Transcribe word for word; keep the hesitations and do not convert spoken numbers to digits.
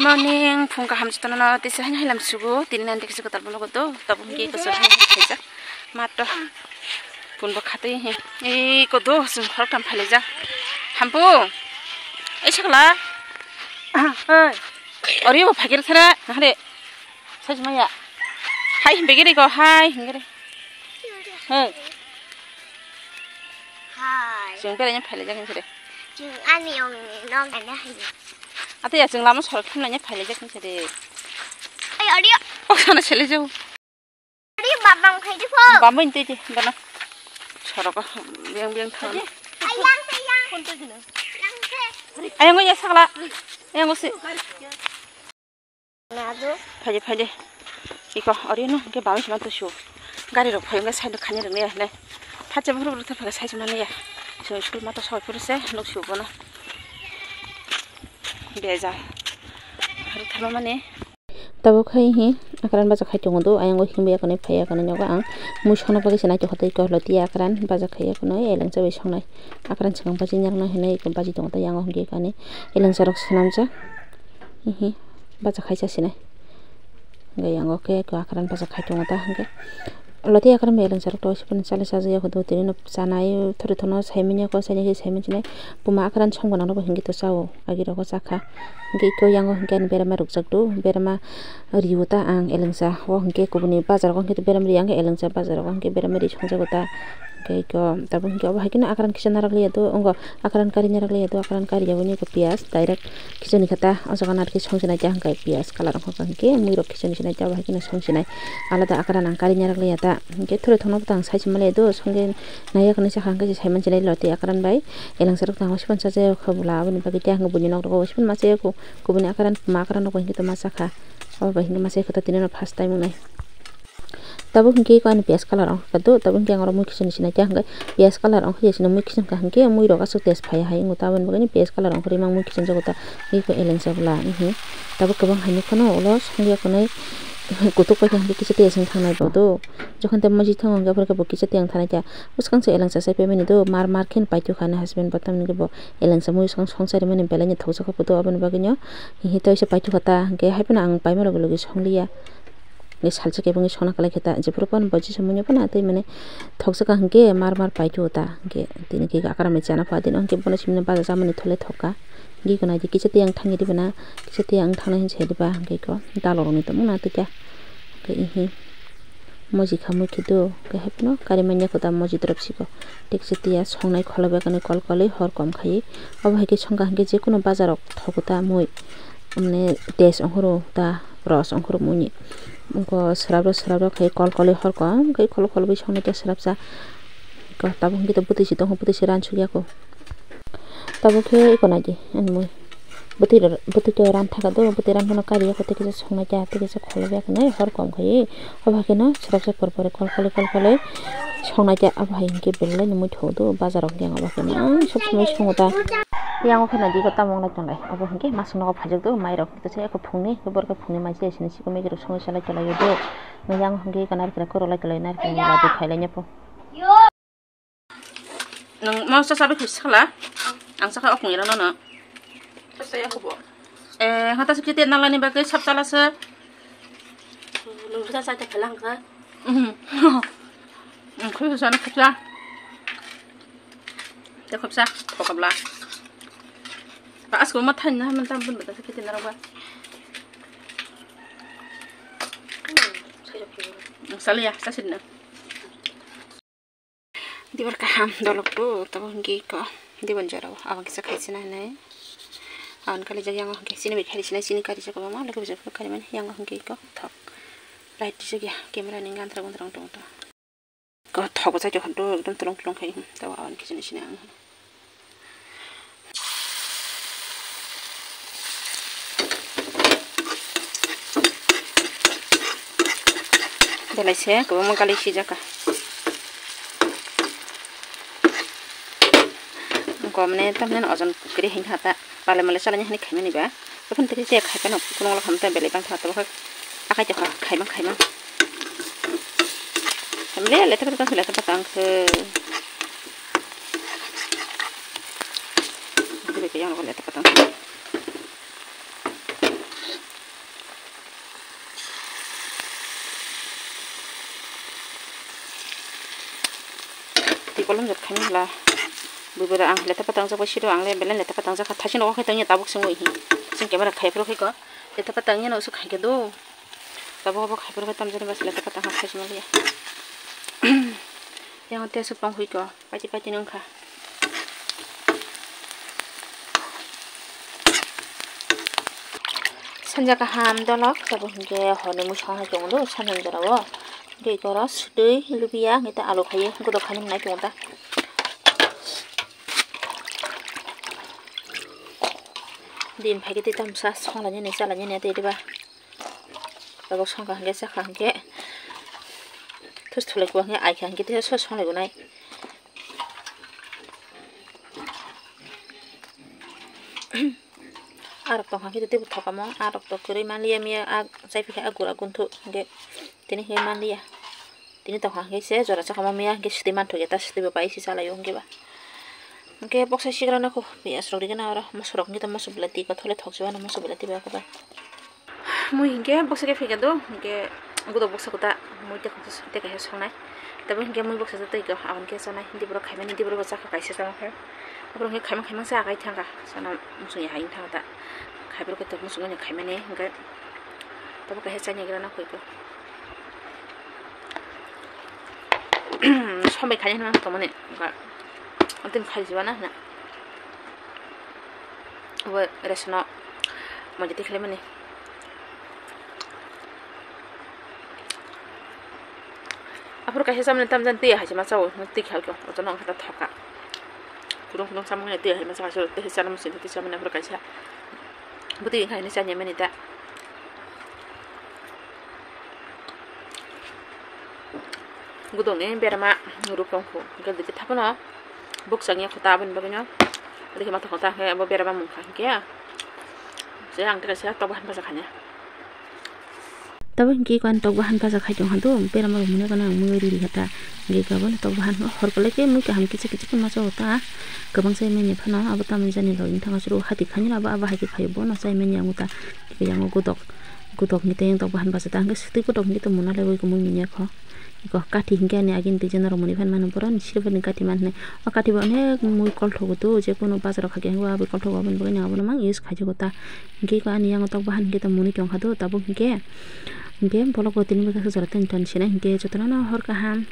Morning, phung kaham jotono no tisa hai hailam sugo, tini nan tisa kotor bolo koto, tabuk hingke koso hai khaijak. Mato, phun bo khatwi he. Ei koto, sung khorok tam phailaijak. Hampu, ei sakla. Oi, ori bo phagir thara, nahare. Sai maya. Hai hingke ko, hai hingke. Hey. Hai. Sung kare nya phailaijak hingke. Sung ani ong no gana hai. Ate ya, chwng lama sorok thumnaina phailaijak hinsa de. Ay, audio. O sana sele jau. Audio babang phai di pho. Bambo inte je, bana. Sorok beng beng thang. Ayang se, yang. Phone to dina. Yang se. Ayang ya sakla. Ayang se. Nadu. Phai de, phai de. Iko, audio no, ke bambo sima to shu. Gari rok phai, side khani rok ne, ne. Phacha buru buru ta phai, side mani ya. So, school ma to soi puru se, nok shu bono. Beja. Haruk tharma mani. Tabuk hai hi, akran baja khai tongo do, ayang o himwi akonwi phai akonwi nogo ang. Mui songna bagwi se naitokha tei kohlo tia akran baja khai akonwi elengsa bai songnai. Akran swkang baji nyakna hinwi baji tongo tei yang o hwnkhe kani elengsa rok swnamjak. Hihi, baja khai cha sinai. Hwnkhe yang o khe akran baja khai tongo ta hwnkhe. Loti akran bai elengsa rok to sipani chale chajakya kho do tini no chanai thori thono saimanya ko saini khe saimansinai puma akran song gwnang rok bo hwnkhe to chao agi rogo chakha hwnkhe iko yango hwnkhe ani berama rukjak do berama rio ta ang elengsa o hwnkhe kubuni bazar o hwnkhe berama ri ang elengsa bazar o hwnkhe berama ri songjago ta hwnkhe iko tabuk hwnkhe obo hai kheno akran kisa narak liya do ongo akran kari narak liya do akran kari yaboni iko piyaj direct. Khichoni khe ta o jaga narikhe songsinai ta hwnkhe piyaj colour wngkha hwnkhe muirok khichoni sinai ta abo hai kheno songsinai alada akran ang kari narak liya ta hwnkhe thore thongno bwtang sai se maliya do songkhe naiya hwnwi sakha hwnkhe se sai mansinai lotwi akran bai elengsa rok tang wasiphan sajak kha bwla aboni bagwi tei hwnkhe buini nok rok wasiphan machaya kho kubuni akran ma akran rok bai hwnkhe to machakha abo bai hwnkhe machai kha to tini no first time wngnai. Tabuk hwnkhe eko ani piyaj colour wngkha do, tabuk hwnkhe ang oro mui khichni sinai kha hwnkhe piyaj colour wngkha ya sino mui khichni kha hwnkhe mui rok aswk test phaiya hai wngo, taboni bagwi piyaj colour wngkha rimang mui khichni jago ta eko elengsa bwla hihi. Tabuk kwbang hai nukha no ulo songya khwnwi kutuk paikha hwnkhe kisa tei aswk thangnai bo do, jokhon tei moji thango hwnkhe aphuru khe bo kisa tei ang thanai kha. Bwskang se elengsa sai paimani do, mar mar khe paithok kha ani husband bo, tamni khe bo elengsa mui swkang songchari mani belai ni thokjak kha bo do, aboni bagwi no hihi tei se paithok kha ta hwnkhe hai phano ang paima logi logi songliya. Hwnkhe salsa khe bangwi songna kwlai khe ta, jephuru phano bo jisa muiya phano tei mane thokjak kha hwnkhe mar mar paithu ta, hwnkhe tini khe akram bai chana pha, tini hwnkhe bono simino baja chamani thole thok kha. Hwnkhe eko naidi kisa tei ang thangwi diba na, kisa tei ang thangnai hinwi sai diba, hwnkhe eko dalok rokni tongmani twi kha. Hwnkhe ihi moji kha mui khe do, hwnkhe hai phano kari manya kho ta moji drop siko. Tei kisa tei ya songnai kholo bai kani kol kolwi hor kom khai. Obo hai khe songkha hwnkhe jekunu bajarok thogo ta mui, mane test ongkhoro ta. Ros ongkhorok mui ni. Wngkha srabro srabro khe kol kolwi horkha, wngkha kholo kholo bai songni ta srabsa. Tabuk hwnkhe bwtwi si tongkha, bwtwi si ransukya kho. Tabuk khe eko naidi ani mui. Bwtwi rw-, bwtwi to ranthaka do, bwtwi ranthano kariya kho, tei kisa songnai ta, tei kisa kholo bai khe nai horkha wngkha. Obo hai kheno srabsa por pore kol kolwi kol kolwi songnai ta, abo hai hwnkhe belai ni mui thogo do, bazar rok yang abo hai kheno ang sob somoi songo ta. Yang o kheno di ko tamo wng lai tonglai, abo hwnkhe masuk nogo phaijak do, mai rok. Tei se eko phungni, borok phungni mansi sini siko megi rok songwi salai tolai o do. Yang hwnkhe eko narikra korok lai tolai, narikra ni ladu khailai nw pho. Nwng mosa sabai khusi sakla, ang sakha okung ira nono. Sasa ya kubo. Eh, hata sipsi te nalani bagwi sab chala se. Nwng sa sa te khala hwnkha. Mhm. Ang khui sa na khapsa. Te khopsa, khokabla. Ba asko ma thain na man tam bun bata kiti na ba. Saliya, sasin na. Dibar kaham dolok tu, tabo hingki ko. Diban jora, abang kisa khai sina nai. Awan kali jag yang hingki sini bit khai sina sini kari jago ma, lagi bisa kari man yang hingki ko. Thok. Light jagya, camera ni ngan terang terang tong to. Ko thogo chai to do ekdom tulung tulung khai, hmm, tabo awan kichini sini ang. Belai se kwbangma kali sijak kha. Gomne tamne ojon kwrwi hinwi kha ta. Pale male chalani hinwi khaimani ba. Buphang twi twi khaiphano kuno ulo khamta belai bangkha to bokhe akai tokha khaimang khaimang. Hamle lete kata kata lete kata angkhe. Dile ke yang lete kata. Kolom jat khaini hwla. Bui bwrwi ang letha patang jak bai siro, ang le belai letha patang jak kha, thaisi nogo khai tongya tabuk sengwi hi. Sing camera khai phuru khai ko. Letha patang ya no su khai khe do. Tabuk abo khai phuru khai tamjani bas letha patang ha thaisi ma liya. Yang te su pang hui ko. Paiti paiti nung kha. Sanja kaham dolok, tabuk hinkhe horni mui song hai tongo do, sanjani jora o. Tei oro sutwi lubiya, hingke ta alu khai, godok khai nai tongo ta. Din phai khe tei tamsa songlainani, chalainani tei diba. Tabuk songkha hingke, chakha hingke, thus thulai kua hingke, aikha hingke, tei sos songlai gonai. Arok tongkha khe tei bo thokamo, arok to kwrwi manliya miya, ah, chaiphikha ah gura gunthu hingke tini hingke manliya. Tini tongkha hingke se jora chakamo miya hingke swtwi manthokya ta swtwi bo bai se chalaio hingke ba. Hingke boksa sigra nokho piyas rok rigena oro moso rok hingke ta moso belati kothole thokjagano moso belati ba koba. Mui hingke boksa khe phikha do, hingke godok boksa kota mui tei kaisa, tei kaisa songnai. Tabo hingke mui boksa tei khe aboni khe chanai, hindi borok khaimani, hindi borok bo chakha kaisa chama khe. Aborok hingke khaimang khaimang se agai thangkha, sana muchungya hai thangkha ta. Khaiborok khe tok muchungmani khaimani, hingke tabo kaisa chani gra na koi bo. Sombai khaini hwnma tongmani, hingke antini khai jiba na hwnna. Obo restaurant-o moito twi khlaimani. Aphuru kaisa chamani tamjani twi hai se ma chao, twi kha khe, o jono wngkha ta thoka. Kudung kudung chamani twi hai ma chao, twi hai chana muchungwi twi chamani aphuru kaisa. Bwtwi wngkha hini chanya mani ta. Gudokni berama ruk tongkhu, hingke dikhe thaphano bukchangya kho ta aboni bagwino. Dikhe ma tongkha ta hingke abo berama mungkha hingke. Je ang tei kaisa tok bahan bacha khanya. Tabo hingke ko ang tok bahan bacha khai tongkha do, berama rok mwnwi gana ang mui riri kha ta. Hingke abo tok bahan hor kwlai khe mui kaham kichik kichik khe ma chao ta. Kwbang chai manya phano abo tamni jani login thangma chwrwi hati khainwi abo abo hai khe khaio bono chai manya wng ta. Hingke yang godok. Godok ni tei tok bahan bacha ta hingke swtwi godok ni tongmani le oi khe mui minya kho. Iko kathi hingke ani agini twi jana rok mani phan mano borok ni siripani kathi man hinwi. O kathi bo onek mui kolthogo to je kono bazar o kha khe hinwi abo kolthogo aboni bagwi no abono mang use khai jago ta. Hingke iko ani yang tok bahan hingke tongmani tongkha do tabuk hingke. Hingke bolok bo tini bwkha jora tani tani sinai hingke jotono no hor kaham.